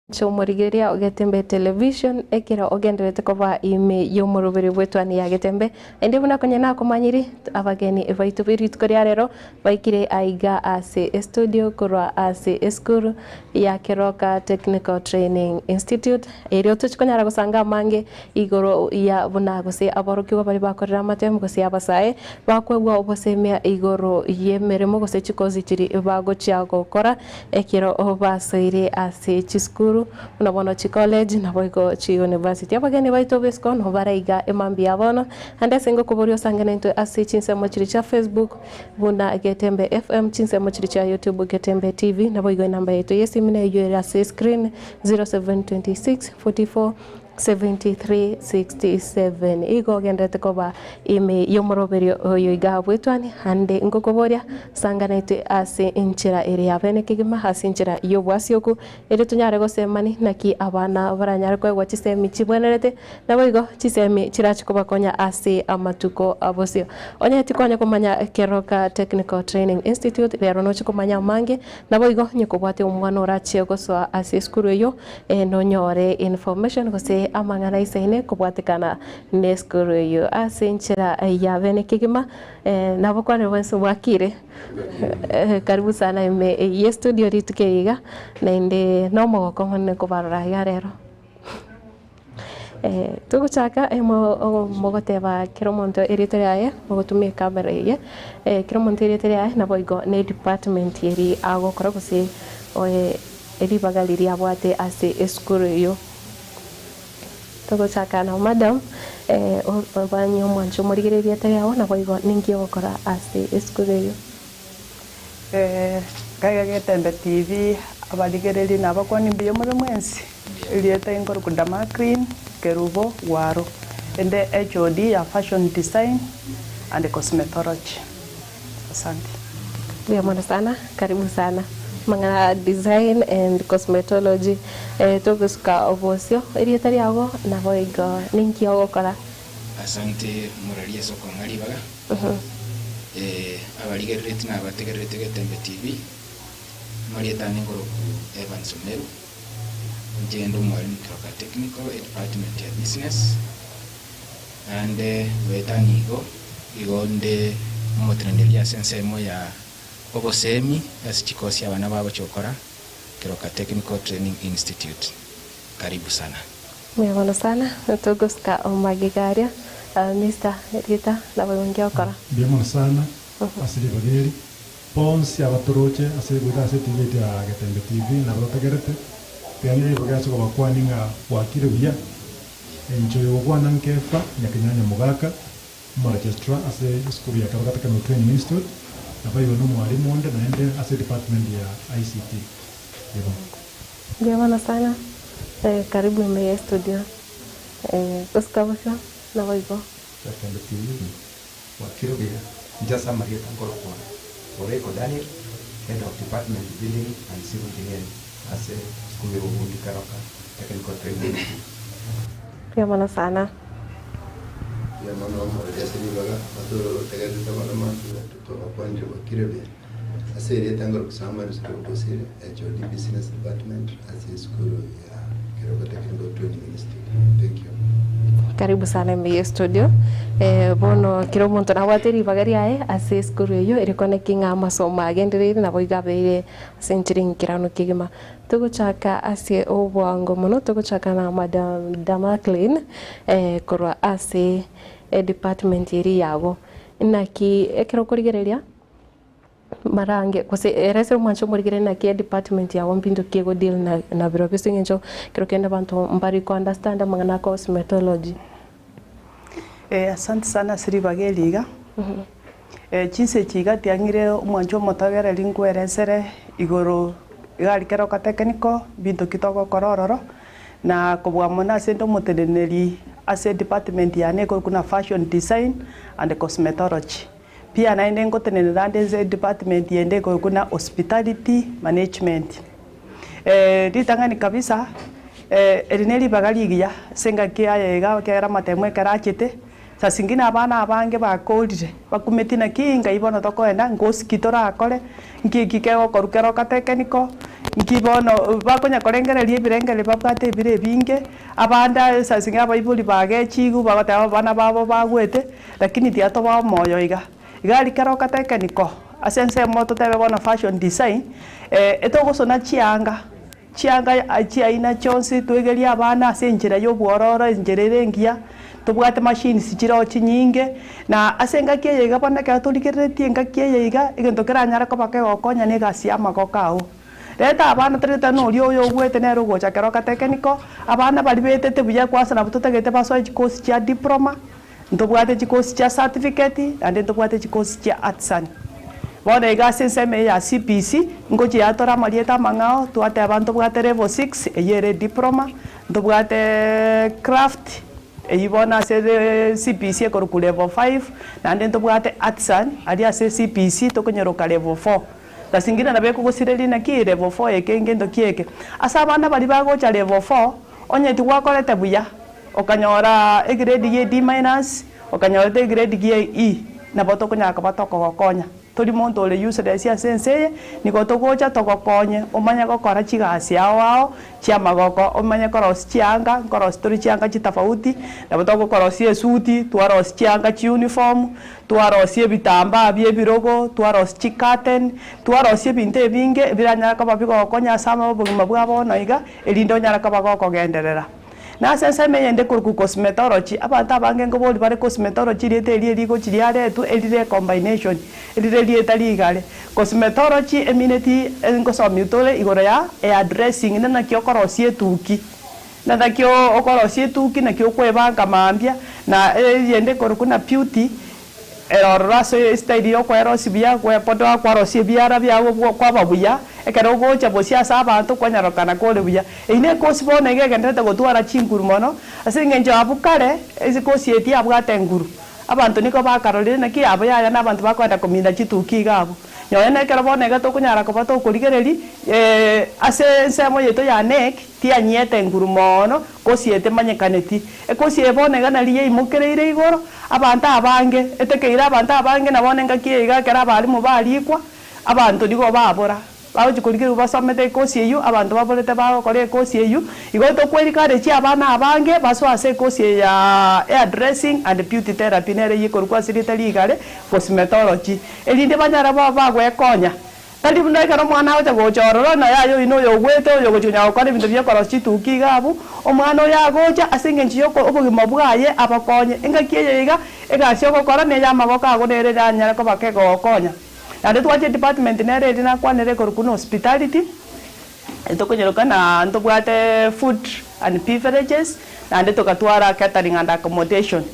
Inche omorigereria o Getembe Television, ekero ogendererete koba ime y'omoroberi bw'etuani ya Getembe, naende buna konya nakomanyiri, abageni baito be rituko ria rero baikire aiga ase estudio korwa ase esukuru ya Keroka Technical Training Institute, erio tochi konyara gosanga amange igoro ya buna gose aborokigwa baria bakorire amatemu gose abasae bakoegwa obosemia igoro y'emeremo gose chikosi chiria bagochia gokora Ekero basoire ase chisukuru, buna bono chicollege, naboigo chiuniversity. Abageni baito b'isiko nabo bare iga emambia ya bono, naende ase ngokoboria osange naintwe ase chinsemo chiria chia Facebook buna Getembe FM, chinsemo chiria chia YouTube Getembe TV, naboigo enamba yaito y'esimi neyio ere ase escreen 0726 44 7367 Igo ogenderete koba ime y'omoroberio oyo iga bw'etwani, ande ngokoboria, sanganetwe ase enchera ere ya bene kegima, ase enchera y'obwasioku, erio tonyare gosemani naki abana baranyare koegwa chisemi chibwenerete, naboigo chisemi chirache kobakonya ase amatuko abosio. Onye tikwanya komanya Keroka Technical Training Institute, rero noche komanya amange, naboigo onye kobwate omwana orache gosoa ase esukuru eyio, Nonyore information gose amang'ana aisaine kobwatekana nesukuru eyio ase enchera ya bene kegima. Nabo kwanire bwensi bwakire. Karibu sana ime ye studio rituko eri iga naende nomogoko omonene kobarora iga rero. Togochaka mogoteba kera omonto erieta riaye mogotumia ecamera eye, kera omonto erieta riaye naboigo ne edepartment eria agokora gose ribaga riria abwate ase esukuru eyio. Togochaka na madam, obanye omwancho omorigererie erieta riago naboigo ninki ogokora ase esukuru eyio. Kaiga Getembe TV, abarigereria na abakwani mbuya more mwensi. Erieta inkorokwa Damaklin Kerubo Gwaro, ende HOD ya Fashion Design and Cosmetology. Asante. Mbuya mono sana, karibu sana. Amang'ana design and cosmetology togosuka obosio, erieta riago naboigo ninki ogokora? Asante omoreri ase okong'a ribaga. Abarigerereti na abategerereti Getembe TV, amarieta ane nkoroku Evans Omeru, inche inde omwalimu Keroka Technical edepartment ya Business, naende goetania igo, igo nde omoteneneri ase ensemo ya obosemi ase chikosi abana bagochia gokora Keroka Technical Training Institute. Karibu sana. Mbuya mono sana, togosika omagega aria, Mister Rita nabo inki ogokora? Mbuya mono sana ase ribaga eri. Bonsi abatoroche ase goeta ase etivi yaito ya Getembe TV na abatotegerete, tiga ng'ire ribaga ase kobakwani ng'a bwakire buya. Enchera yogokwana nkefa Nyakenyanya Mogaka, omoregistrar ase esukuru ya Keroka Technical Training Institute, naboigo nomwalimu onde naende ase edepartment ya ICT. Igo. Mbuya mono sana, karibu ime ye studio, gosika bosa naboigo. Getembe TV, Bwakire buya, inche ase amarieta nkorokwa Oreko Daniel, Head of Department Building and Civil Engineering ase esukuru ya obobundi Keroka Technical Training Institute. Mbuya mono sana. Mbuya mono omoreri ase ribaga, batore otegererete bono mambia twabakwanire bwakire buya. Ase erieta nkorokwa Samuel Osire Bosire, HOD Business Department ase esukuru ya Keroka Technical Training Institute. Thank you. Karibu sana ime ye studio. Eh, bono kera omonto nabwate ribaga riaye ase esukuru eyio ere koneki ng'a amasomo agendereire nabo iga abeire ase enchera enkeranu kegima. Togochaka ase obwango mono, togochaka na Madam Damaklin eh, korwa ase edepartment eria yago. Naki ekero okorigereria Marange, gose ere ase omwancho omorigere naki edepartment yago mbinto ki ego deal na nabirobio ase eng'encho ekero kende abanto mbari ko understand amang'ana a cosmetology. Eh, asante sana ase ribaga eri iga. Eh, chinsa echi iga tiang'ire omwancho omotogereri nkweresere igoro iga aria Keroka Technical, mbinto ki togokora ororo, na kobua mono ase inde omoteneneri ase edepartment yane ekorokwa buna fashion design and cosmetology. Pia naende ngotenenera ande ense edepartment ende ekorokwa buna hospitality management. Ritang'ani kabisa, eri ne ribaga rigiya ase engaki aye iga ekiagera amatemo ekero achete, saa zingine abana abange bakorire, bakumeti naki ngai bono tokoenda, ngosi ki torakore, nki eki kegokorwa kero katekeniko, Nki bono bakonya korengereria ebirengererio babwate ebire ebinge, abande ase ng'a abaibori bagechigwe bagoteba abana babo bagwete, lakini tiga tobae omoyo iga. Iga aria kera okatekeniko, ase ensemo totebe bono fashion design, etogosona chianga, chianga chiaina chionsi twegerie abana ase enchera ya obwororo enchera ere engiya, tobwate machines chiroo chinyinge, na ase engaki eye iga bono ekero torigereretie engaki eye iga, egento keranyare koba kegokonya na egasi ya amagoko ao. Reta abana torete noria oyo ogwete nere ogocha kero okatekeniko, abana baria betete buya kwansa nabo totagete basoe chikosi chia diploma, Ntobwate chikosi chia certificate naende ntobwate chikosi chia artisan. Bono iga ase ensemo eye ya CBC, ngochia yatore amarieta amang'ao, twateba ntobwate level six, eyio ere diploma, ntobwate craft, eyio bono ase CBC ekorokwa level five, naende ntobwate artisan, aria ase CBC tokonyeroka level four. Tasingire nabo ekogosireria naki level four eke ngento ki eke. Ase abana baria bagocha level four, onye tigwakorete buya, Okanyora egrade gie D minus, okanyorete egrade gie E, nabo tokonyara koba tokogokonya. Tori monto ore useless ase ense eye, nigo togocha togokonye omanye gokora chigasi ao ao chiamagoko, omanye korosia chianga, nkorosia tore chianga chitofauti, nabo togokorosia esuti, twarosia chianga chiuniform, twarosia ebitambaa bia ebirogo, twarosia chicurtain, twarosia ebinto ebinge ebiranyare koba bigogokonya ase obogima bwa bono iga, erinde onyare koba gokogenderera. Na ase ensemo eyende korokwa cosmetology, abanto abange nkoboria bare cosmetology erieta erio erigochi riaretwe erire ecombination, erire erieta rigare. Cosmetology emineti ngosomia tore igoro ya hairdressing na naki okorosia etuki, na naki okorosia etuki naki okoebanga mambia, na eyende korokwa na beauty. Ere ororo ase esitairi y'okwerosia buya, gwepodoa kwarosia ebiara biao kwaba buya, ekero ogocha bosio ase abanto kwanyarokana kore buya. Eyio nekosi bono iga egendererete gotwara chinguru mono, ase engencho abwo kare ase ekosi eye tiyabwate enguru. Abanto nigo bakarorire naki yabo yaya na abanto bakoenda komina chituki iga abwo. Nonya nekero bono iga tokonyara koba tokorigereria ase ensemo yaito ya NEC tianyiete enguru moono Kosi eye temanyekaneti. Ekosi eye bono iga nari yaimokereire igoro, abanto abange, etekeire abanto abange, na bono engaki eye iga ekero abalimu barikwa, abanto nigo babora, bagochia korigerigwa basomete ekosi eyio, abanto baborete bagokora ekosi eyio, igo tokoencourage abana abange basoe ase ekosi eye ya hairdressing and beauty therapy nere eyio ekorokwa ase rieta rigare cosmetology, erinde banyare bobe bagwekonya. Tari buna ekero omwana agocha gocha ororo, na yaya oyio noyo ogwete, oyo ogochia konya gokora ebinto bi'okorosia chituki iga abwo, omwana oyo agocha ase engencho y'oko obogima bwaye abakonye. Engaki eye iga, egasi ogokora neye amaboko ago nere eranyare koba kegogokonya. Naende twache edepartment nere eria nakwanire ekorokwa buna hospitality, etokonyeroka na ntobwate food and beverages, naende togatwara catering and accommodation.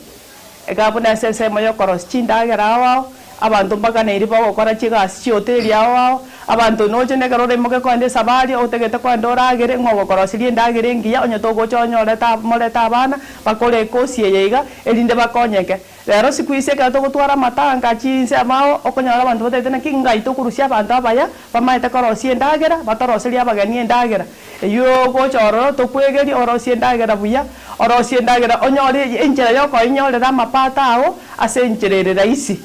Ekaba buna ase ensemo y'okorosia chindagera ao ao, abanto mbaganeiri bagokora chigasi chi'hoteli ao ao, abanto noche nekero oraimoke kogenda esabari otagete kogenda oragere, ng'o ogokoroseria endagera engiya onye togocha onyorete morete abana bakore ekosi eye iga, erinde bakonyeke. Rero siku hizi ekero togotwara amatanga chinsemo ao, okonyora abanto batagete naki ng'ai tokorusia abanto abaya bamaete korosia endagera, batoroserie abageni endagera. Eyio ogocha ororo tokwegerie orosie endagera buya, orosie endagera onyore enchera yokoinyorera amapato ao ase enchera ere rahisi.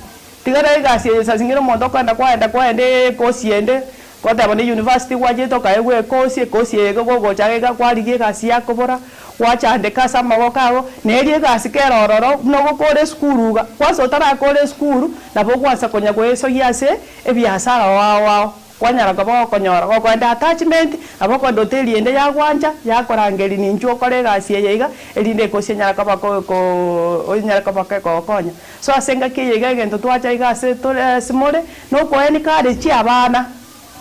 Tiga rero egasi eye saa zingine omonto okoenda kwaenda kwaenda ekosi ende, goteba ne university gwachete okaegwa ekosi, ekosi eye iga gogocha iga kwarigia egasi yakobora, gwachandeka ase amaboko ago, neri egasi kere ororo buna ogokora esukuru iga, kwansa otarakora esukuru nabo ogwansa konya goesogia ase ebiasara ao ao. Kwanyara koba gokonyora gokoenda attachment, nabo okoenda hoteli ende yagwancha, yakorangeria ninchwe okore egasi eye iga, erinde ekosi enyare koba ko ko enyare koba kegogokonya. So ase engaki eye iga egento twacha iga ase tore ase more, na okoencourage abana.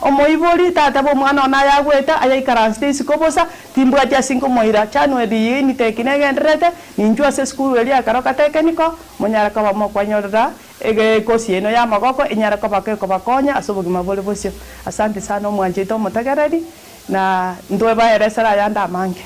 Omoibori tateba omwana one aye agwete, aye aikaransete isiko bosa, timbwati ase nkomoira. January eye intake negendererete, ninchwe ase esukuru eria ya Keroka Technical, monyare koba mokwanyorera Egekosi eno y'amagoko enyare koba kekobakonya ase obogima bore bosio. Asante sana omwanchete omotegereri, na ntwe baeresere ayande amange.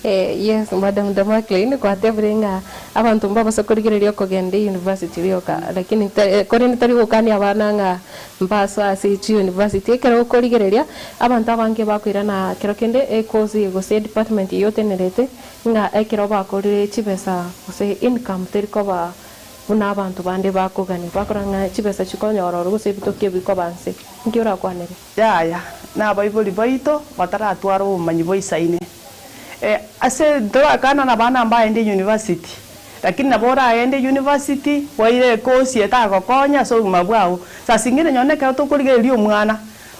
Yes, Madam Damaklin, gwatebire ng'a abanto mbabasa korigereria okogenda eyunivasiti rioka, lakini korende tari gokania abana ng'a mbasoe ase chiyunivasiti. Ekero okorigereria, abanto abange bakoirana kero kende ekosi gose edepartment eyio otenerete, ng'a ekero bakorire chibesa gose income teri koba. buna abanto bande bakogania, bakora ng'a chibesa chikonyora oro gose ebitoki ebikoba nse. Nki orakwanere? Yaya, nabaibori baito bataratwara obomanyi boisaine. Ase ntorakana nabana mbaende university, lakini nabo oragende university boire ecourse etagokonya ase obogima bwao. Saa zingine nonye ekero tokorigereria omwana,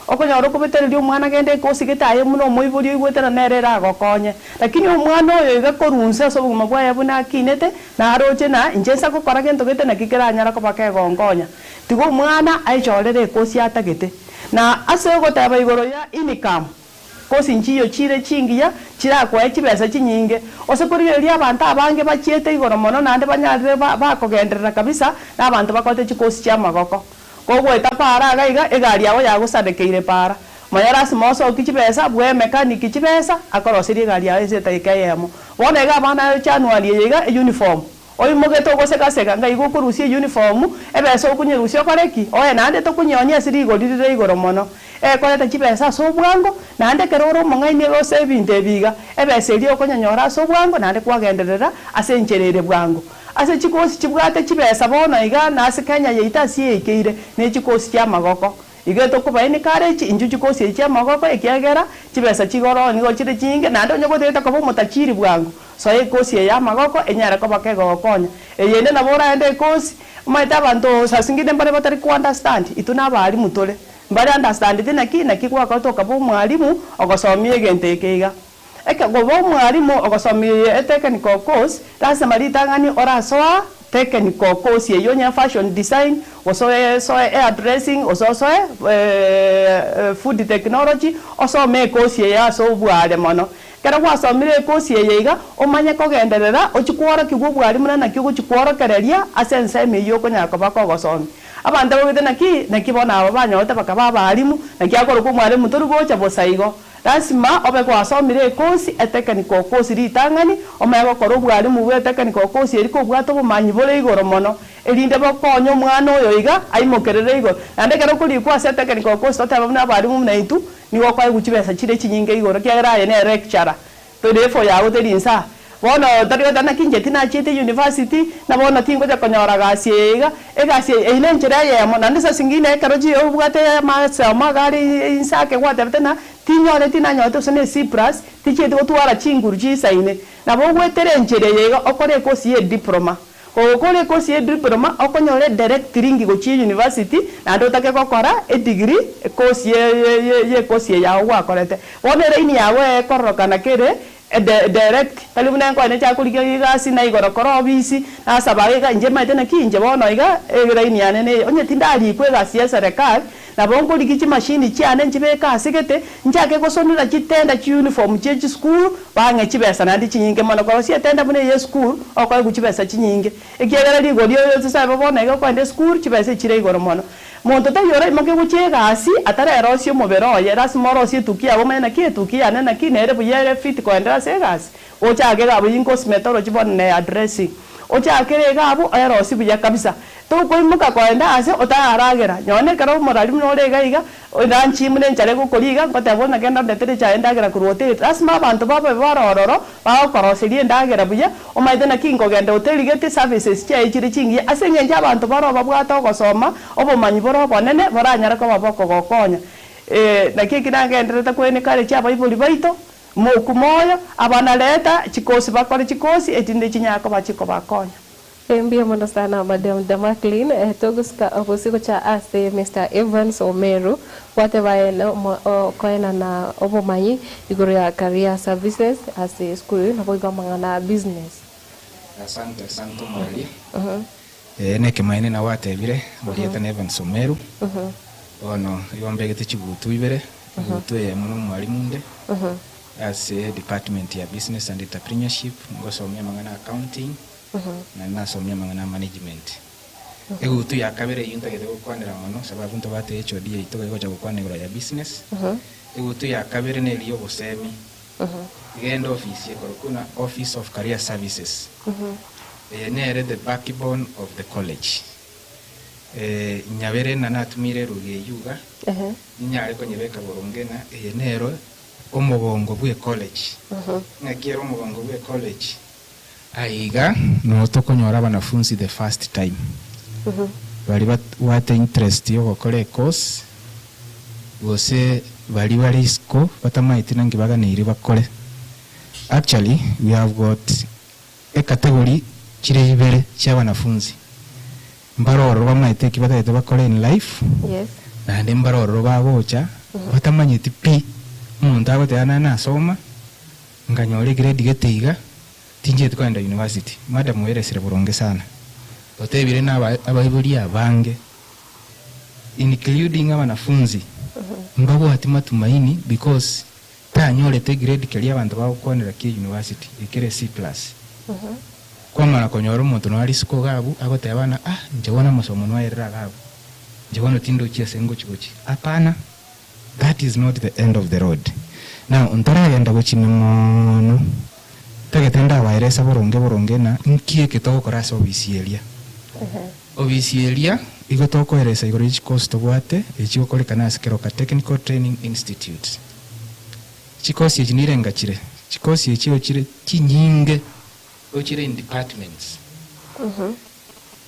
okonyora okobetereria omwana genda ecourse gete aye buna omoibori oigwete na nere eragokonye. Lakini omwana oyo iga korwa inse ase obogima bwaye buna akinete, naroche na inche nsa gokora gento gete naki keranyara koba kegonkonya. Tiga omwana aechorere ecourse atagete. Na ase ogoteba igoro ya income, Gose nchiyo chire chingiya chirakoe chibesa chinyinge, gose korigereria abanto abange bachiete igoro mono naende banyarire bakogenderera kabisa na abanto bakorete chikosi chi'amagoko. Kogoeta paara iga iga egari yao yagosarekeire paara. Manya lasima osokie chibesa bwe mechanic chibesa akoroserie egari yao ense etageka eyemo. Bono iga abana January eye iga euniform Oimogete ogosega-sega, ng'ai gokorusia eyunifomu, ebesa okonyerusia okore ki? Oye naende tokonyeonia ase rigori rire igoro mono. Ekoreta chibesa ase obwango, naende ekero ore omong'aini gose ebinto ebi iga, ebesa eria okonyenyora ase obwango naende kwagenderera ase enchera ere bwango. Ase chikosi chibwate chibesa bono iga na ase Kenya yaito ase eikeire ne chikosi chi'amagoko. Igo tokoba encourage inchuo chikosi echi chi'amagoko ekiagera chibesa chigoro nigo chire chinyinge naende onye gotagete koba omotachiri bwango. Soa ekosi eye y'amagoko enyare koba kegogokonya. Eyende nabo oraende ekosi, omanyete abanto saa zingine mbare batari ko understand, intwe na abalimu tore, mbare understandeti naki naki gwakorete okaba omwalimu ogosomia egento eke iga. Eke koba omwalimu ogosomia etechnical course, lasima ritang'ani orasoa technical course eywo onye fashion design, gose osoe hair dressing, gose osoe food technology, osome ekosi eye ase obware mono. Ekero gwasomire ekosi eye iga, omanye kogenderera ochie kworokigwa obwarimu na naki ogochia kworokereria ase ensemo eyio okonyara koba kogosomia. Abanto abagwete naki, naki bono aba banyorete bakaba abarimu, naki akorokwa omwarimu tori gocha bosa igo. Lasima obe gwasomire ekosi, etechnical course ritang'ani, omanye gokora obwarimu bwe technical course eria kobwate obomanyi bore igoro mono, erinde bokonye omwana oyo iga aimokerere igoro. Naende ekero okorikwa ase etechnical course totebe buna abarimu buna intwe, Nigo okoegwa chibesa chire chinyinge igoro, ekiagera aye ne lecturer, tore efo yao teri inse aa. Bono tari goteba naki inche tinachiete university, na bono tingocha konyora gasi eye iga. Egasi eye, eyio nenchera eyemo, naende saa zingine ekero chi obwate amasomo iga are inse ake gwatebete ng'a tinyoreti tinanyorete gose ne C plus, tichieti gotwara chinguru chisaine. Nabo ogwetera enchera eye iga okore ekosi ye diploma. Kogokora ekosi ye diploma, okonyora edirect link gochia university naende otake gokora edegree ekosi ye ekosi eye yago gwakorete. Bono eraini yago ekororokana kere direct tari buna enkoe necha korigia egasi na igoro kore obisi nasaba iga inche maete naki inche bono iga eraini yane neye. Onye tindarikwa egasi ya eserekari Nabo nkorigia chimashini chiane nchibeke ase gete, nchake gosonera chitenda chiuniform chie chisukuru, bang'e chibesa naende chinyinge mono. Korosia etenda buna eye esukuru, okoegwa chibesa chinyinge, ekiagera rigori oyo tosabe bono iga okoenda esukuru, chibesa echire igoro mono. Monto taiyo oraimoke gochia egasi atarerosie omobere oye, lasima orosie etuki yago omanye naki etuki yane naki nere buya ere fit koendera ase egasi. Ochake iga abwo incosmetology bono ne hairdressing, ochakere iga abwo oerosie buya kabisa. Tokoimoka koenda aase otararagera, nonye ekero omorari buna ore iga iga, eranchi buna enchara egokoria iga, ngoteba bono genda ondetere echae endagera korwa hoteli. Lasima abanto babe bare ororo, bagokoroseria endagera buya, omanyete naki nkogenda hoteli gete services chiaye chire chingiya, ase eng'encho abanto baroo babwate ogosoma, obomanyi bore obonene, boranyare koba bokogokonya. Naki eki nagendererete koencourage abaibori baito, Mokumoyo, abana reta chikosi bakore chikosi, echinde chinyare koba chikobakonya. Mbuya mono sana Madam Damaklin, togosika bosio gocha ase Mister Evans Omeru, gwateba aye okoenana obomanyi igoro ya career services ase esukuru eyio naboigo amang'ana a business. Asante asante omoraria. Ee nekemaene nabo atebire, amarieta na Evans Omeru. Bono igo mbegete chigutu ibere, egutu eyemo na omwalimu onde ase department ya business and entrepreneurship, ngosomia amang'ana a accounting naende nasomia amang'ana a management. Egutu ya kabere eyio ntagete gokwanera mono sababu ntobwate HOD yaito iga egocha gokwana igoro ya business. Egutu ya kabere neri ya obosemi, genda ofisi ekorokwa buna office of career services. Eye nere the backbone of the college. Nyabere ng'a natumire eruga eyio iga, ninyare konyebeka boronge ng'a eye nero omogongo bw'ecollege. Ng'aki ere omogongo bw'ecollege? Aiga noo tokonyora abanafunsi the first time, baria babwate interest yogokora ecourse, gose baria bare isiko batamaeti nanki baganeiri bakore. Actually we have got ecategory chire ibere chia abanafunsi, mbare ororo bamaete eki batagete bakore in life, naende mbare ororo bagocha batamanyeti pi, omonto agoteba nane nasoma, Nkanyora egrade gete iga, tinchieti kogenda university. Madam oeresire boronge sana. Otebire na abaibori abange including abanafunzi mbabwati matumaini because tanyorete egrade keria abanto bagokwanera kia university ekere C plus. Kwamana konyora omonto nonya risiko iga abwo agoteba ng'a ah inche bono amasomo noerera iga abwo, inche bono tindochi ase ngochi gochia. Hapana. That is not the end of the road. Now ntaragenda gochina moono, ntagete ndabaeresa boronge boronge ng'a nki eke togokora ase obisi eria. Obisi eria igo tokoeresa igoro ye chikosi tobwate echi chigokorekana ase Keroka Technical Training Institute. Chikosi echi nirenga chire, chikosi echi ochire chinyinge ochire in departments.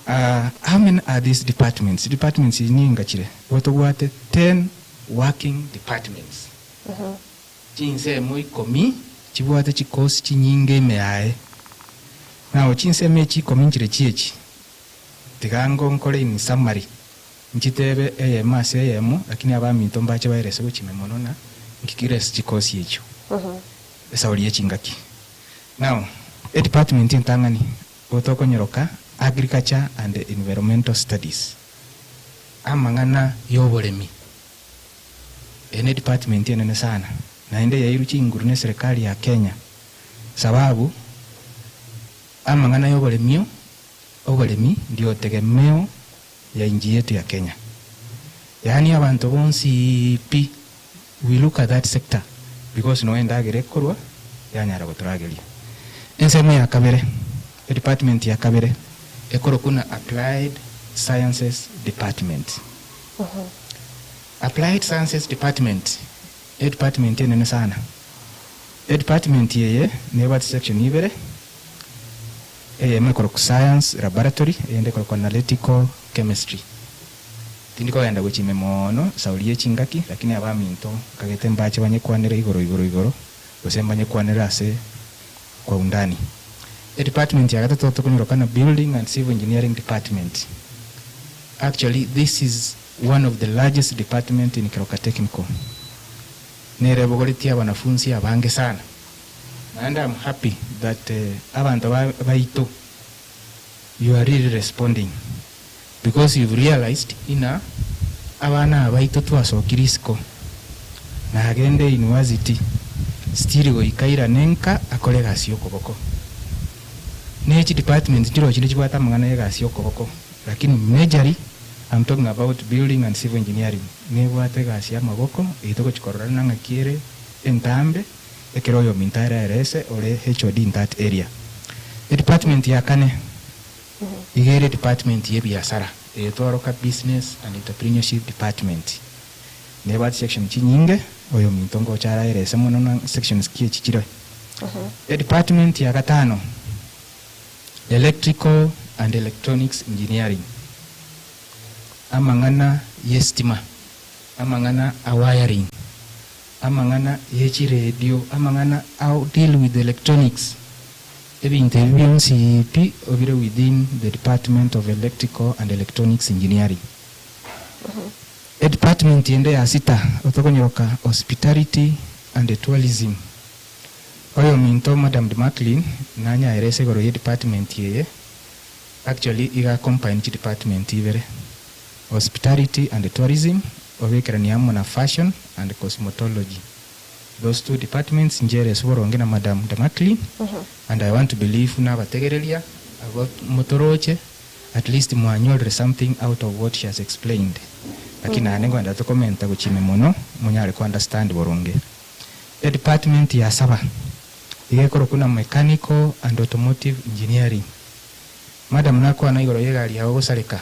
How many are these departments? Departments echi ninga chire? Igo tobwate ten working departments. Chinsemo ikomi chibwate chikosi chinyinge ime yaye. Now chinsemo echi ikomi nchire chiechi, tiga ngo nkore in summary, nchitebe eyemo ase eyemo lakini abaminto mbache baerese gochime mono na nkikire ase chikosi echio. Esauri ye chingaki. Now, edepartment entang'ani Igo tokonyeroka Agriculture and Environmental Studies, amang'ana y'oboremi. Eye ne department enene sana, naende yairwe chinguru ne serikali ya Kenya sababu amang'ana y'oboremio, oboremi ndio tegemeo ya inchi yetu ya Kenya. Yaani abanto bonsi pi we look at that sector because noe endagera ekorwa yanyara gotorageria. Ensemo ya kabere, edepartment ya kabere ekorokwa na Applied Sciences Department. Applied Sciences Department, edepartment enene sana. Edepartment eye nebwate section ibere, eyemo ekorokwa Science Laboratory, eyende ekorokwa Analytical Chemistry. Tindi kogenda gochia ime mono sauri ye chingaki, lakini abaminto nkagete mbache banyekwanere igoro igoro igoro, gose mbanyekwanere ase kwa undani. Edepartment ya gatato tokonyeroka na Building and Civil Engineering Department. Actually this is one of the largest department in Keroka Technical. Nere ebogoretie abanafunsi abange sana. Naende am happy that abanto baito you are really responding. Because you've realised in'a abana aba baito twasokire isiko, nagende university, still goika airane nka akore egasi y'okoboko. Ne chidepartments nchirochio chinde chibwate amang'ana y'egasi y'okoboko, lakini majorly I'm talking about building and civil engineering nebwate egasi y'amaboko eyio togochi korora ng'aki ere entambe ekero oyominto araerese ore HOD in that area. Edepartment ya kane. Iga ere department y'ebiasara eye twaroka Business and Entrepreneurship Department. Nebwate section chinyinge, oyominto ngocha araerese mono na sections ki echi chire. Edepartment ya gatano, Electrical and Electronics Engineering, amang'ana y'estima, amang'ana a wiring, amang'ana ye chiredio, amang'ana a deal with electronics. Ebinto ebi bionsi pi obire within the department of electrical and electronics engineering. Edepartment ende ya sita otokonyeroka hospitality and tourism. Oyominto Madam Dmacklin nanyaerese igoro ye department eye, actually iga combine chidepartment ibere, hospitality and tourism obekerania amo na fashion and cosmetology. Those two departments ncheresi boronge na Madam Damaklin and I want to believe buna abategereria aba motoroche at least mwanyorire something out of what she has explained. Lakini naende nkoenda tokomenta gochia ime mono monyare ko understand boronge. Edepartment ya saba iga ekorokwa na Mechanical and Automotive Engineering. Madam nakwana igoro yegari yago gosareka,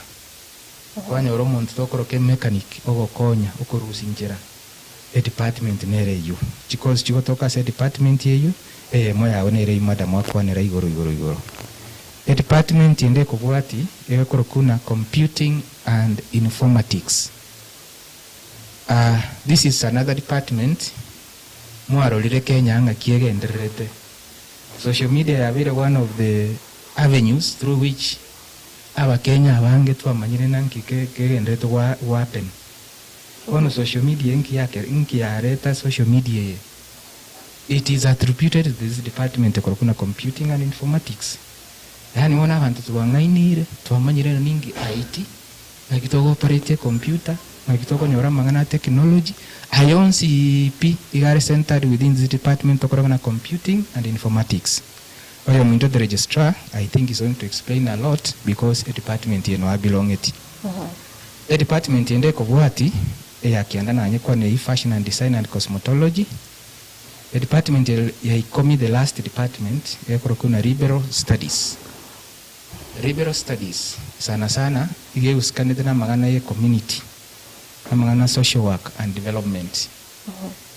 kwanyora omonto tokoroka emechanic ogokonya okorusia nchera. Edepartment nere eyio. Chikosi chigotoka ase edepartment eyio Eyemo yabo nere eyio madam akwanera igoro igoro igoro. Edepartment ende ekobwati egekorokwa buna Computing and Informatics. Ah, this is another department mwarorire Kenya ng'aki egendererete. Social media yabeire one of the avenues through which Abakenya abange twamanyire nanki kegendererete gohappen. Bono social media inki yake inki yareta social media eye? It is attributed to this department ekorokwa buna computing and informatics. Yaani bono abanto twang'ainiire, twamanyire ninki IT, naki togo operate ecomputer, naki tokonyora amang'ana a technology, aya onsi pi iga are centered within this department tokora buna computing and informatics. Oyominto the registrar I think is going to explain a lot because edepartment eye noa belongeti. Edepartment ende ekobwati eya kianda nanye kwane eyio fashion and design and cosmetology. Edepartment ya ikomi the last department ekorokwa buna liberal studies. Liberal studies sana sana iga ehusikanete na amang'ana ye community, amang'ana a social work and development.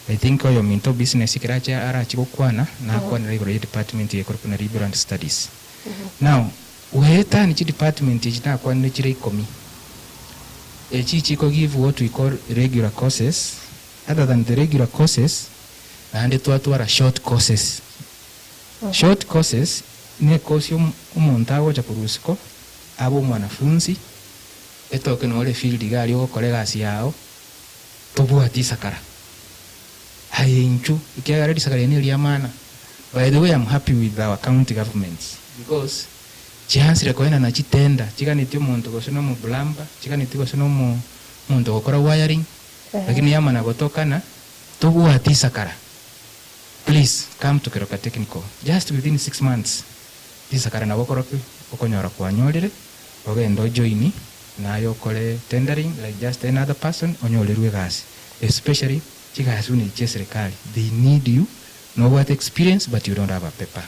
I think oyominto business ekero ache arache gokwana nakwanere igoro ye department eye ekorokwa buna liberal and studies. Now goetani chidepartment echi nakwanire chire ikomi, echi chiko give what we call regular courses, other than the regular courses naende twatwara short courses. Short courses ne ecourse omonto agocha korwa isiko abe omwanafunzi etoke nore efield iga aria ogokora egasi yao tobwati isakara. Aye inchuo ekiagera risakara eri neria maana. By the way am happy with our county governments because chiansire koenana chitender chiganetie omonto gose na omoplumber chiganetie gose na omonto ogokora wiring lakini yamana gotokana tobwati isakara. Please come to Keroka Technical just within 6 months risakara nabo okoro ki okonyora kwanyorire ogende ojoini naye okore tendering like just any other person onyorerwe egasi especially chigasi buna echi chia eserekari they need you nobwate experience but you don't have a paper.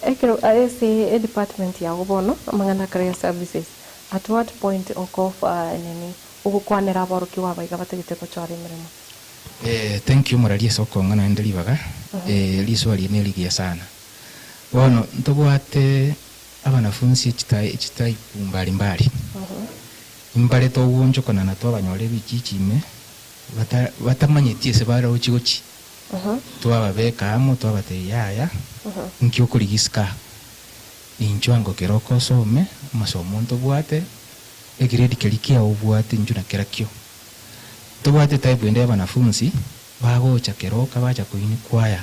Ekero ase edepartment yago bono amang'ana a career services at what point okofa nini ogokwanera aborokigwa aba iga batagete gochora emeremo? Thank you moraria ase okong'a naende ribaga, riswali eri nerigiya sana. Bono ntobwate abanafunsi echitype mbari mbari, mbare togoonchokana na twabanyora ebichichi ime batamanyeti ase barochi gochia, twababeka amo twabatebia yaya nki okorigia isiko aa, inchuo ango kera okosome amasomo ntobwate, egrade keria kiao obwate inchuo nakerakio. Tobwate type ende y'abanafunsi bagocha keroka bacha koinquire,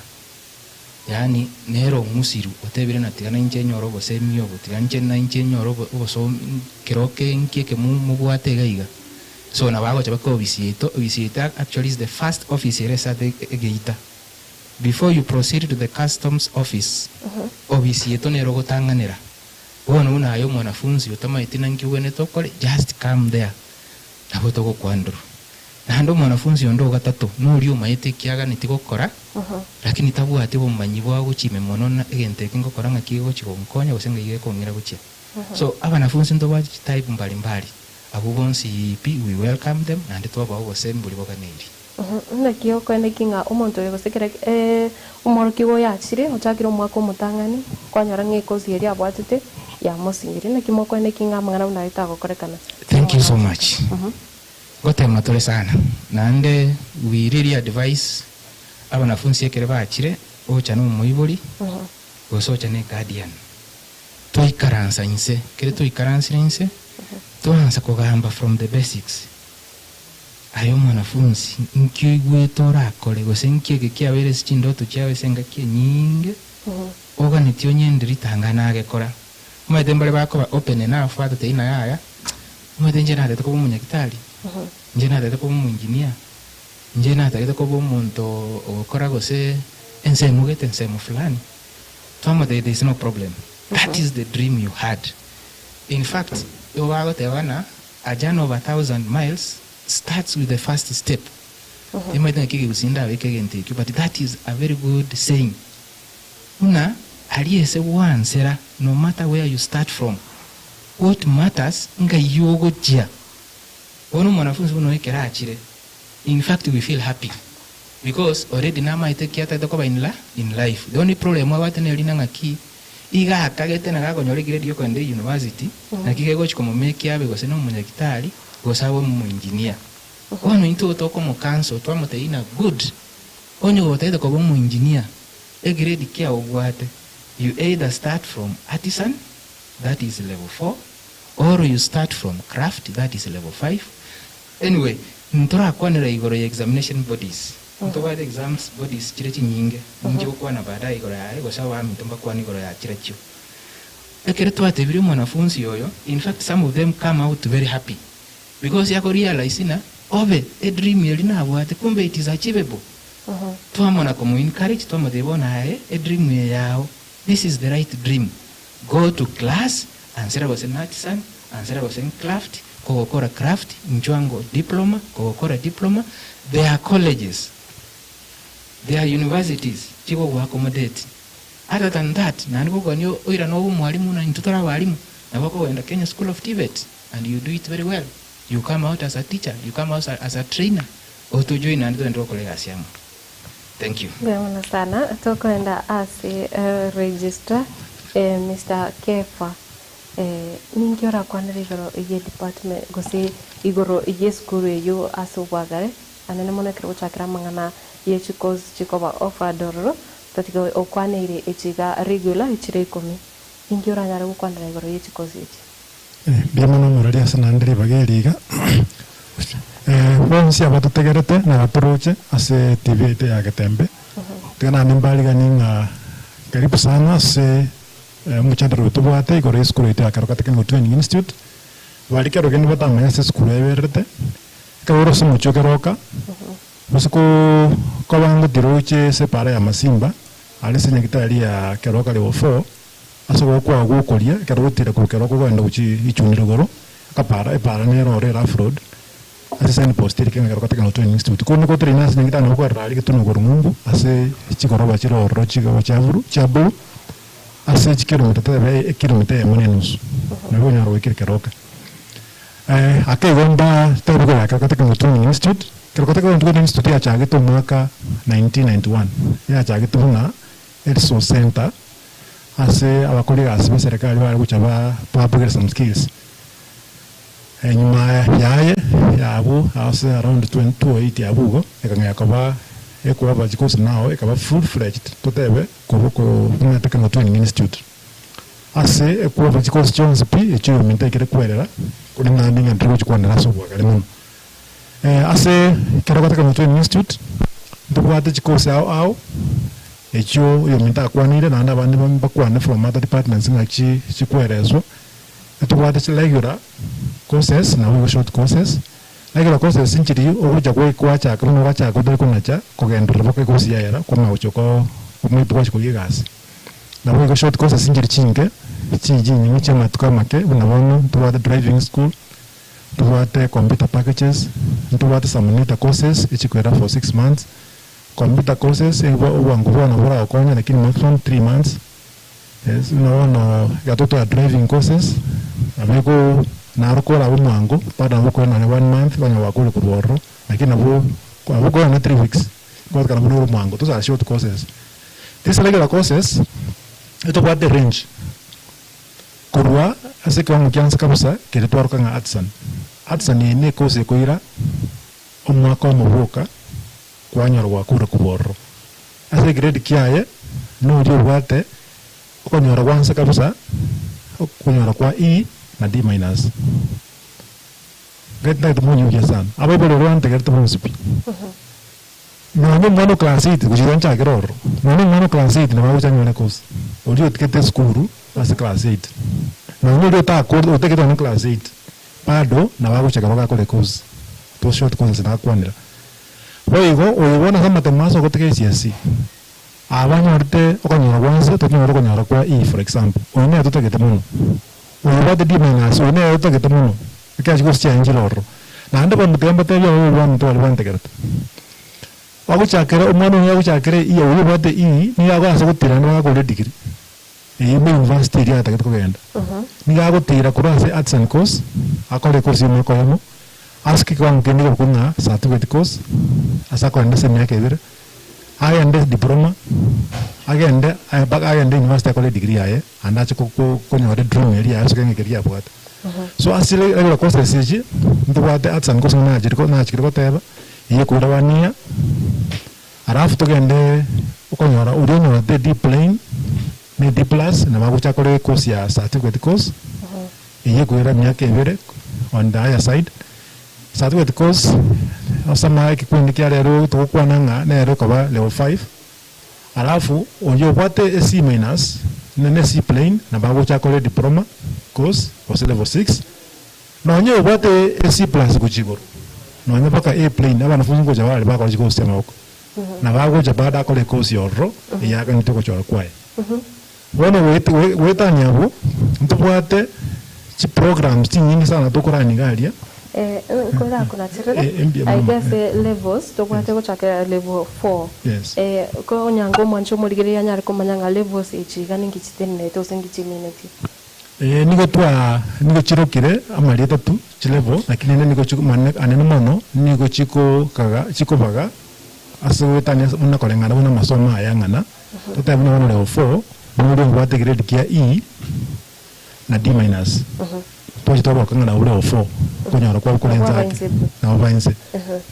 yaani nere ong'usiru otebire ng'a tiga nainche nyore obosemi obo, tiga inche nainche nyore obosomi keroka nki eke mobwate iga iga. So nabo agocha baka ofisi yaito, ofisi yaito actually is the first office ere ase ate egeita. Before you proceed to the customs office, ofisi yaito nere ogotang'anera. Bono buna aye omwanafunsi otamaeti nanki ogwenerete okore, just come there. Nabo togokwanderwa. Naende omwanafunsi onde o gatato noria omaete ekiaganeti gokora, lakini tabwati obomanyi bwa gochia ime mono na egento eke ngokora ng'aki gegochia gonkonya gose ng'ai gekong'ira gochia. So abanafunsi ntobwate chitype mbari mbari, abwo bonsi pi we welcome them naende twabaa obosemi boria boganeiri. Naki okoeneki ng'a omonto oyo gose kera omworokigwa oyo achire ochakire omwaka omotang'ani, kwanyora ng'a ekosi eria abwatete yamosinyire. Naki mokoeneki ng'a amang'ana buna aye tagokorekana? Thank you so much. Ngotema tore sana naende we really advise abanafunsi ekere bachire ocha na omoibori gose ocha na eguardian twaikaransa inse ekere twaikaransire inse twaansa kogamba from the basics Aye omwanafunsi, inki oigwete orakore, gose inki eke kiabeire ase chindoto chiao ase engaki enyinge, oganetie onyende ritang'ani nagekora? Omanyete mbare bakoba open enough atatebia ng'a yaya, omanyete inche natagete koba omonyagitari, inche natagete koba omoengineer, inche natagete koba omonto ogokora gose ensemo gete ensemo fulani. Twamotebia there is no problem, that is the dream you had. In fact, igo bagoteba ng'a A journey of a thousand miles starts with the first step. Timanyete naki ekegusii ndabeke egento ekio but that is a very good saying. Buna aria ase gwansera no matter where you start from, what matters ng'ai ogochia. Bono omwanafunzi buna oyo ekero achire, in fact we feel happy. Because already namaete ki atagete koba in la in life. The only problem abwate neri na ng'aki, iga akagete na gakonyora egrade ya okogenda university, naki kegochi komomake abe gose na omonyagitari, gose abe omoengineer. Bono intwe tokomo counsel twamotebia ng'a good, onye gotagete koba omoengineer, egrade ki obwate, you either start from artisan, that is level 4, or you start from craft, that is level 5. Anyway, ntorakwanera igoro ya examination bodies. Ntobwate exams bodies chire chinyinge, ninche gokwana baadaye igoro yaye gose abaminto mbakwane igoro ya chirechio. Ekero twatebirie omwanafunzi oyo, in fact some of them come out very happy because yako realize ng'a obe edream eria nabwate kumbe it is achievable. Twamana komo encourage twamotebia bono aye edream eye yao, this is the right dream, go to class, ansera gose na artisan, ansera gose craft, kogokora craft, inchwango diploma, kogokora diploma, there are colleges, there are universities chigogo accommodate. Other than that, naende gokogania oirane obe omwalimu na intwe tore abalimu, nabo okogenda Kenya School of TVET and you do it very well. You come out as a teacher, you come out as a trainer, otojoin naende togende gokora egasi amo. Thank you. Mbuya mono sana. Tokoenda ase registrar, Mister Kefa, ninki orakwanere igoro ye department gose igoro ye esukuru eyio ase obwagare, anene mono ekero gochakera amang'ana ye chicourse chikoba offered ororo, tatiga okwaneire echi iga regular echire ikomi. Ninki oranyare gokwanera igoro ye chicourse echi? Mbuya mono omorori ase naende ribaga eri iga. Bonsi abatotegerete na abatoroche ase TV yaito ya Getembe, tiga naende mbariganie ng'a karibu sana ase omochandaro oyo tobwate igoro y'esukuru yaito ya Keroka Technical Training Institute. Baria kero kende batamanya ase esukuru ebererete, ekero ore ase omochie o Keroka, gose koba ngotiroche ase epara ya Masimba, aria ase nyagetari ya Keroka level 4, Ase ogokwa gw'okoria, ekero gotira korwa keroka kogenda gochia ichuni rigoro, akapara, epara nere ore rough road, ase sign post erike ng'a Keroka Technical Training Institute. Korende gotira ime ase nyagetari nabo okwarora aria egetunu igoro ng'umbu, ase chigoroba chire ororo chigoba chia buru chia blue, ase chikilomita totebe ekilomita eyemo na enusu, nabo okonyora goikire Keroka. Ake igo mba totebe igoro ya Keroka Technical Training Institute, Keroka Technical Training Institute yachagete omwaka 1991, yachagete buna eresource centre, Ase abakori egasi b'eserekari bare gocha babuge some skills. Enyuma yaye ya abwo ase around 2008 abwo igo, ekang'ea koba ekoba chikosi nao ekaba full fledged totebe korwa buna Technical Training Institute. Ase ekoba chikosi chionsi pi echio oyominto aikire kwerera korende naende ng'a ntari gochi kwanera ase obwagare mono. Ase Keroka Technical Training Institute ntobwate chikosi ao ao Echio oyominto akwanire, naende abande mbakwane from other departments ng'a chi chikwereswa. Ntobwate chi regular courses naboigo short courses. Regular courses nchiri ogocha gwa gwachaka buna ogachaka otari konacha kogenderera mpaka ecourse yaera kwamanya gocha oko maybe gwachia korigia egasi. Naboigo short courses nchiri chinke, chi chinyinge chia amatuko amake buna bono ntobwate driving school, ntobwate computer packages, ntobwate some neater courses echikwera for 6 months. Computer courses obwango bwao nabo boragokonye lakini maximum 3 months. Yes, buna bono iga totwara driving courses, nabo eko naro korabe omwango bado nabo okoira nonye one month kwanyora gwakure korwa ororo, lakini nabo nabo okoira nonye 3 weeks kobwatekana buna ore omwango. Those are short courses. These regular courses, etobwate range korwa ase ekewango kia nse kabisa keria twaroka ng'a artisan. Artisan eye ne ecourse ekoira omwaka omo bwoka kwanyora gwakure korwa ororo. Ase egrade kiaye, noria obwate okonyora gwa nse kabisa, okonyora kwa E na D minus. Gaki ntagete monyugia sana. Abaibori baria bantegerete bonsi pi. Nonya omwana o class eight, gochia iga nchakere ororo, nonya omwana o class eight nabo agocha anyore course. Oria otigete esukuru ase class eight. Nonya oria otakore otegete nonya class eight, bado nabo agocha ekero gakore course. Those short courses nakwanera. Boigo oyo bono ase amatemo ase ogotiga KCSE, abanyorete okonyora gwa nse totonyore okonyora kwa E for example, oyo nere totagete mono, oyo obwate D minus oyo nere totagete mono, ekero chikosi chiaye nchire ororo. Naende bono tiga mbatebie abaibori baminto baria bantegerete, bagochakera omwana oyo agochakera E oyo obwate E nigo agoansa gotira naende bagakora edegree, eywo ime university eria atagete kogenda. Nigo agotira korwa ase arts and course, akore ecourse ya omwaka oyomo, Ase ekewango kende kegokwa ng'a certificate course, Ase akorenda ase emiaka ebere, agende diploma, agende mpaka agende university akore edegree yaye, naende ache ko- ko- konyora edream eria yaye ase ekeng'e keria abwate. So ase regular courses echi, ntobwate arts and course buna nachire nachire goteba, eye ekoira one year, alafu togende okonyora oria onyorete D plain, na D plus, nabo agocha akore ecourse ya certificate course, eye ekoira emiaka ebere on the higher side. Certificate course, ase amaya ekekundi kia rero togokwana ng'a nere ekoba level five, alafu oyio obwate e C minus na C plain nabo agocha akore diploma course gose level six, nonye obwate e C plus gochia igoro, nonye mpaka A plain abanafunzi ngocha bare bakora chikosi chia amaboko, nabo agocha bado akore ekosi ororo eye aganete ogochora kwaye. Bono goetania abwo, ntobwate chiprograms chinyinge sana tokorania iga aria. Nkorakonacherere Mbuya mono aiga mama. ase levels tobwate gochakera level four. Yes. Ko onyango omwanche omorigereria anyare komanya ng'a levels echi iga ninki chitenenerete gose ninki chimineti. Nigo twa nigo chirokire amarieta tu chilevel lakini rende nigo chikomane anene mono nigo chikokaga chikobaga ase goetania buna koreng'ana buna amasomo aya ang'ana. Totebe buna bono level four, noria obwate egrade kia E na D minus. Twacha twaboka ng'a nabwo level four, okonyora kwabo kore Nabwo inse ake, abainse pi. nabwo bainse.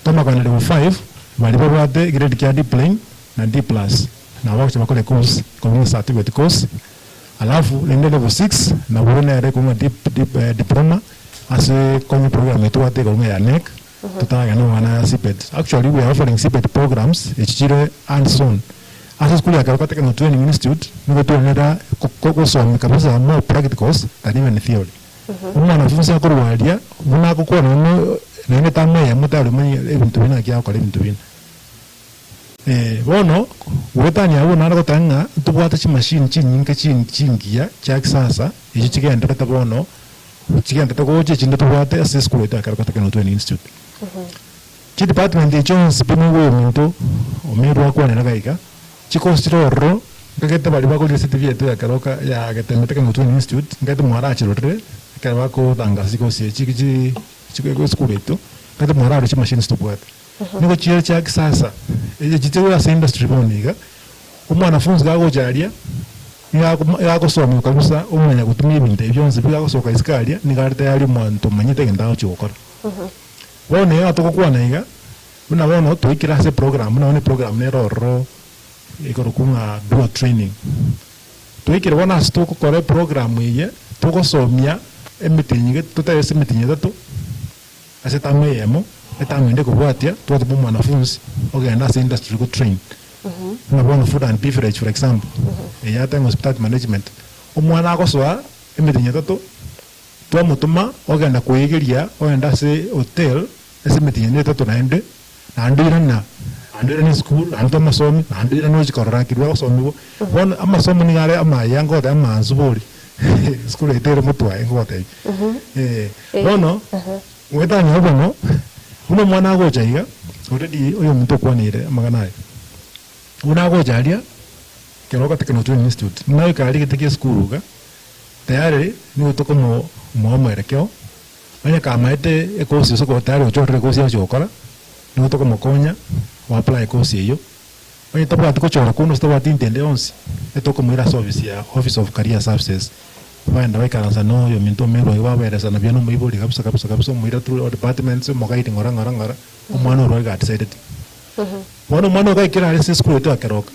Tomakana level five, baria babwate egrade kia D plain na D plus, nabo bagocha bakore ecourse, korwa ng'a certificate course, alafu rende level six, nabwo nere korwa ng'a dip dip diploma, ase konya eprogram eye tobwate korwa ng'a ya KNEC, Totaragenda amang'ana ya CPET. Actually we are offering CPET programs echi chire hands on. Ase esukuru ya Keroka Technical Training Institute nigo twenera gosomia kabisa more practicals than even theory. Omwanafunzi akorwa aria buna agokwana nono naende term eyemo tari omanye ebinto buna naki agokora ebinto binde. Bono goetania abwo nare goteba ng'a ntobwate chimachine chinyinge chingiya chia kisasa echio chigenderete bono Chigenderete gocha echinde tobwate ase esukuru yaito ya Keroka Technical Training Institute. Chidepartment echi chionsi pi nigo omonto omerwe akwanera iga iga, chikosi chire ororo, nkagete baria bakorire ase TV yaito ya Keroka ya Getembe Technical Training Institute, nkagete mwarachirorire ekero bagotangasa chikosi echi chi esukuru yaito, nkagete mwararore chimachines tobwate. Nigo chire chia kisasa, echi chire ase industry bono iga, omwanafunzi gagocha aria, nigo agosomigwa kabisa omanya gotumia ebinto ebi bionsi pi agosoka isiko aria, nigo are tayari omonto omanyete egento agochia gokora. Bono iga togokwana iga, buna bono twaikire ase eprogram, buna bono eprogram nere ororo ekorokwa ng'a dual training. Twaikire bono ase togokora eprogram eye, togosomia emetienyi gete totebe ase emetienyi etato. Ase etamu eyemo, etamu ende ekobwatia, twatoma omwanafunsi ogenda ase industry go train. Buna bono food and beverage for example, eye ate ng'a hospitality management, omwana agosoa emetienyi etato, twamotoma ogenda koegeria ogende ase hotel ase emetienyi ende etato naende, naende oirana, naende oirane esukuru, naende tomosomi, naende oirane ochie korora keria agosomiwa. Bono amasomo nigo are amaya ngoteba amansu bori, esukuru yaito ere motwe aye ngogotebia. Eh, bono, goetania bono, buna omwana agocha iga, already oyominto okwaneire amang'ana aya, buna agocha aria, Keroka Technical Training Institute, buna goika aria egete kia esukuru iga, tayari nigo tokomo moa omwerekeo, onye kamaete ekosi gose ko tayari ochorire ekosi agochi gokora, nigo tokomokonya go apply ekosi eyio. Onye tabwati gochora korwa gose tabwati intende yonsi, etokomoira ase ofisi ya Office of Career Services, bagenda baikaransa na oyominto omerwa iga babaeresana buya na omoibori kabisa kabisa kabisa omoira through all departments, omoguide ng'ora ng'ora ng'ora, omwana orwo iga adecideti. Bono omwana oyo gaikire are ase esukuru yaito ya Keroka,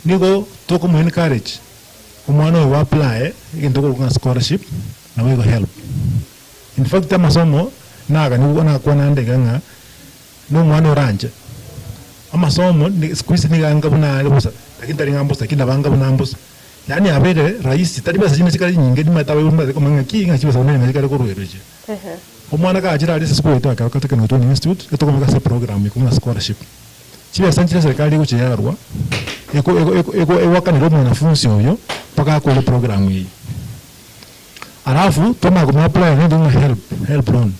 nigo tokomo encourage omwana oyo apply egento okorokwa ng'a scholarship naboigo help. In fact amasomo naganigwe nakwana ande iga ng'a Na omwana oranche amasomo siku hizi nigo anga buna are bosa, lakini tari ng'a mbosa, lakini nabo anga buna mbosa. Yaani abeire rahisi, tari besa chinde chikare chinyinge nimanyete abaibori mbaete komanya ng'aki ng'a chibesa buna ng'a chikare korwa erochio. Omwana kagachire aria ase esukuru yaito ya Keroka Technical Training Institute, etokomeka ase eprogram ekong'a scholarship. Chibesa nchire eserikari egochia yarwa, eko eko eko eko egoakanera omwanafunsi oyo mpaka akore eprogram eye. Alafu twamanya komo apply naende ng'a help, help loan.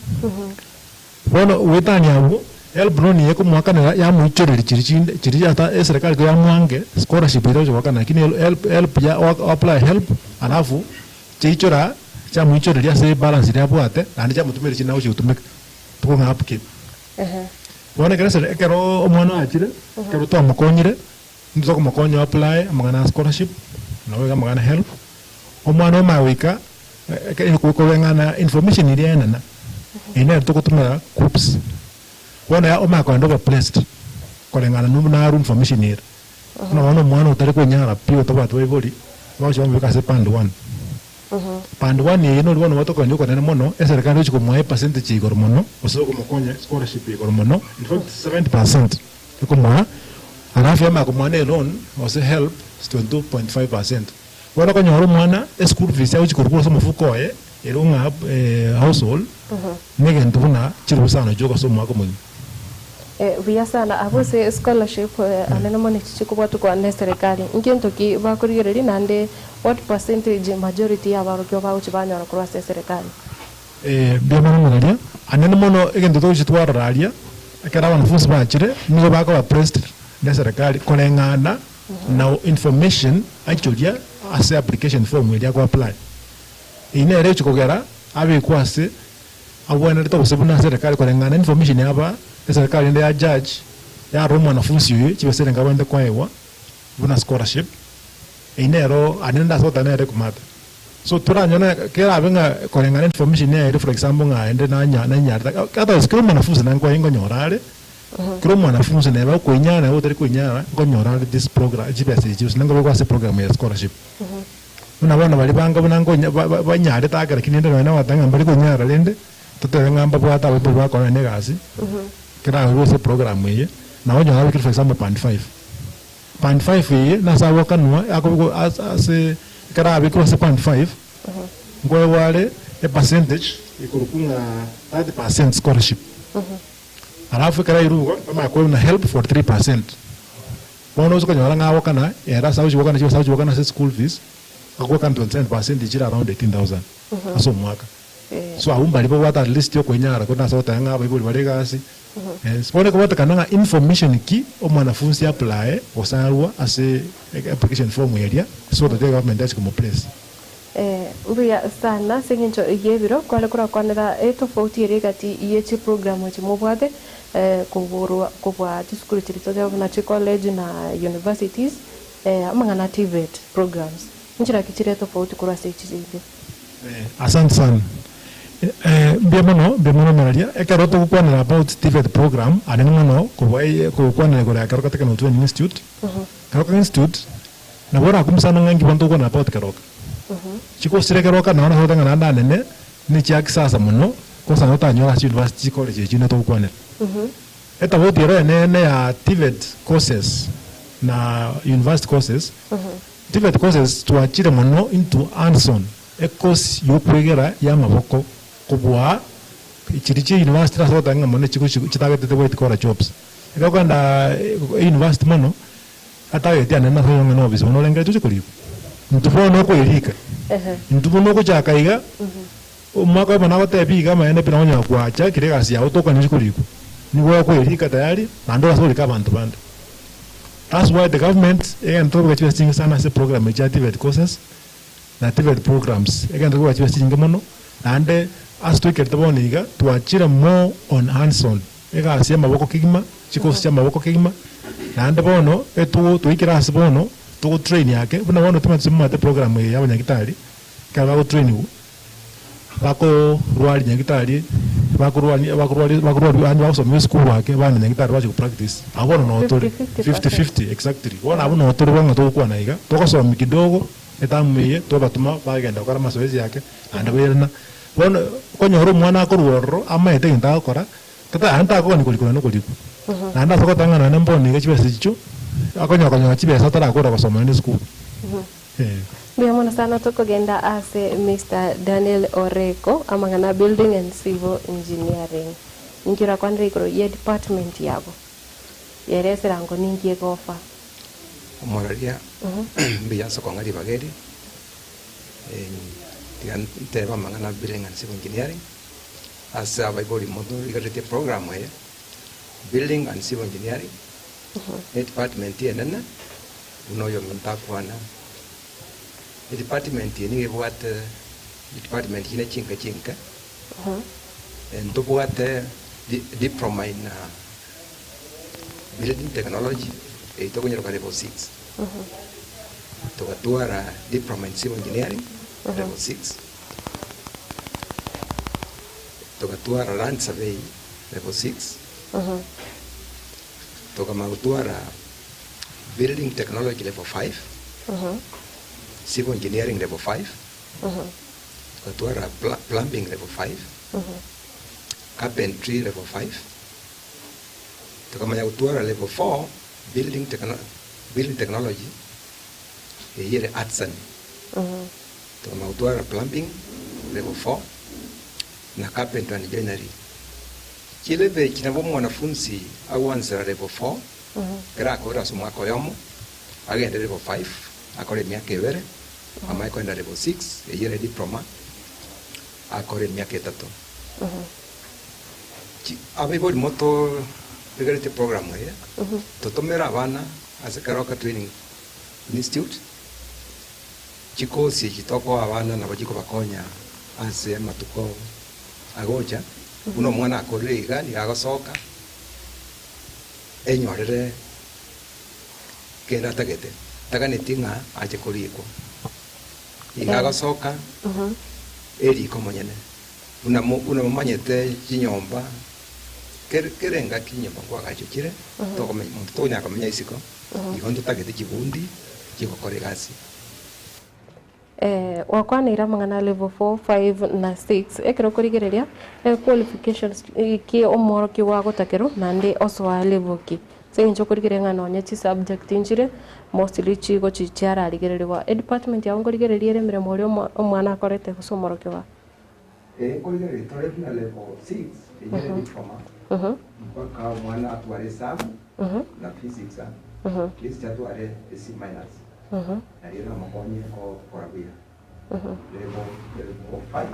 Bono goetania abwo, help loan eye ekomoakanera yamoichoreria chiria chinde chiria ata eserekari ko yamoange scholarship eria agocha goakana lakini help help ya o apply help alafu chiaichora chiamoichoreria ase ebalance eria abwate naende chiamotumera chinde agochi gotumeka tokong'a upkeep. Bono ekero esere ekero omwana achire, ekero twamokonyire, intwe tokomokonya o apply amang'ana a scholarship, nabo iga amang'ana a help, omwana omanye goika eke koreng'ana information eria enene, eye nere togotumera KUCCPS. Bono ya omanye kogenda obe placed koreng'ana na buna arwa information ere. Buna bono omwana otari kwenyara pi otabwati baibori, bagochia bamobeka ase band one. Band one eye nori bono otokonya okonene mono, eserekari egochia komoa epercentage ya igoro mono, gose okomokonya scholarship ya igoro mono, in fact 70% ekomoa, alafu yamanya komoa na eloan gose help 22.5%. Bono okonyora omwana eschool fees agochia korwa ase omofuko oye, ere ng'a household, na egento buna chilifu isano chioka ase omwaka omogima. Buya sana abwo ase scholarship anene mono echi chikobwatukwa ne serikali ngento ki bakorigereria naende what percentage majority ya abarokigwa bagochia banyora korwa ase eserikali? Mbuya mono moraria, anene mono egento togochia twarora aria ekero abanafunsi bachire nigo bakoba pressed ne serikali koreng'ana na information achoria ase application form eria ako apply. Eyio nere egochia kogera abekwe ase Agwenerete gose buna serikali koreng'ana information yaba eserikali ende ya judge yarora omwanafunsi oyo chibesa erenga abwenerete koegwa buna scholarship eyio nero aria nende ase ogoteba nere ekomata. So toranyore kerabe ng'a koreng'ana information yaye for example ng'a ende nanya nanyarete otherwise kera omwanafunsi nankwaye nkonyora are, kera omwanafunsi neba okoinyara neba otari koinyara nkonyora are this program chibesa echi gose nankobekwa ase program ya scholarship. Buna bono baria banga buna nkonya ba- ba- banyarete ake lakini rende nonya nagoteba ng'a mbari konyara rende, totebe ng'a mbabwate abaibori bakora nonya egasi, kerabe ase eprogram eye, nabo onye nabekire for example band five. Band five eye, nase agokanwa akobekwa ase ase ekero abekirwe ase band five, nkoegwa are epercentage ekorokwa ng'a 30% scholarship. Alafu ekero airwe igo, bamanye koegwa buna help 43%. Bono ase okonyora ng'a agokana, ere ase agochia gokana chibesa agochia gokana ase school fees, agokana 27% chire around 18,000 ase omwaka. So abwo mbaria babwate at least okwenyara korende ase ogoteba ng'a abaibori bare egasi, yes. Bono ekobatekana ng'a information ki omwanafunsi a-applye gose arwa ase application form eria so that egovernment yachi komoplace. Mbuya sana ase eng'encho y'ebiro kware korakwanera etofauti ere egati ye chiprogramu echi mobwate koborwa kobua chisukuru chiria toteba buna chicollege na universities amang'ana a TVET programs nchiraki chire etofauti korwa ase echi chinde? Asante sana. Mbuya mono, mbuya mono Mararia. Ekero togokwanera about TVET program, anene mono kobua kogokwanera igoro ya Keroka Technical Training Institute. Keroka Institute, Nabo orakumsana ng'a inki bono togokwana about keroka. Chikosire keroka nao nase ogoteba ng'a naende anene ne chia kisasa mono kosa nabo otanyore ase university chicollege echio nigo togokwanera. Etofauti ero enene ya TVET courses na university courses, TVET courses twachire mono into hands on, ecourse yokwegera ya amaboko kobua chiria chia university nase ogoteba ng'a mono chigochi chitagetete white collar jobs. Ekero okogenda university mono. Atageti anene nase oyonge nobisa bono orengeretie oche korikwa. Intwe bono okoerika, intwe bono ogochaka iga, omwaka oyomo nagotebia iga amaene pi nonye gwachakire egasi yago tokonywa oche korikwa. Nigo okoerika tayari naende orase korika abanto bande. That's why the government egento kobeka chibesa chinge sana ase program echi chia TVET courses na TVET programs, egento kobeka chibesa chinge mono naende ase toikerete bono iga twachire more on hands on. Egasi y'amaboko kegima, chikosi chi'amaboko kegima, naende bono etugo twaikire ase bono togotrain ake, buna bono timanyeti momanyete program eye ya abanyagitari, ekero bagotrainigwa, bakorwaria nyagitari, bakorwani bakorwari bakorwari yaani bagosoma esukuru ake bana nyagitari bachia gopractice, abwo bono noo tore, fifty fifty exactly, bono abwo noo tore bono togokwana iga, togosomia kidogo, etamu eye twabatoma bagenda gokora amazoezi ake, naende bairana. Bono okonyora omwana akorwa ororo amaete egento agokora, tata yaani takogania korikwa naende okorikwa. Naende ase ogotang'ana naende mbono iga chibesa echichio, akonya konyora chibesa atarakora gosoma naende esukuru. Eh. Mbuya mono sana tokogenda ase Mister Daniel Oreko amang'ana a Building and Civil Engineering. Ninki orakwanere igoro ye department yabo? Yeresera ango ninki egofa? Omoraria mbuya ase okong'a ribaga eri. Tiga ntebe amang'ana a Building and Civil Engineering ase abaibori motorigereretie program eye, Building and Civil Engineering, ne edepartment enene buna oyominto akwana. Edepartment eye nigo ebwate department chinde chinke chinke, ntobwate diploma in. Building technology, eyio tokonyeroka level 6. Togatwara diploma in civil engineering, level 6. Togatwara land survey, level 6. Tokamanya gotwara building technology level 5, civil engineering level 5, togatwara plumbing level 5, carpentry level 5, tokamanya gotwara level 4 building, building technology eyio ere artisan, tokamanya gotwara plumbing level 4 na carpentry and joinery. Chilevel echi nabo omwanafunsi agwansera level 4 ekero akorire ase omwaka oyomo, agende level 5 akore emiaka ebere, amanye kogenda level 6 eyio ere diploma akore emiaka etato. Abaibori mototegereti eprogram eye, totomere abana ase Keroka Training Institute, chikosi echi tokoa abana nabo chikobakonya ase amatuko agocha, buna omwana akorire iga nigo agosoka, enyorere kende atagete, taganeti ng'a ache korikwa. Iga agosoka eriko omonyene, buna mo buna momanyete chinyomba, kere kera engaki chinyomba nkoagachwa chire, tokomenya monto tokonyara komenya isiko, igo ntotagete chibundi chigokora egasi. Gwakwaneire amang'ana a level 4, 5 na 6 ekero okorigereria qualifications ki omworokigwa agotakerwa naende osoa level ki? Ase eng'encho okorigereria ng'a nonye chisubject nchire mostly chigochi chiararigererigwa. Edepartment yago nkorigereria ere emeremo oria omwana akorete gose omworokigwa? Ee, nkorigereria tore buna level 6 eyio ere diploma mpaka omwana atware esabu na physics at least atware e C minus. Nario namokonye gokora buya. Level 5.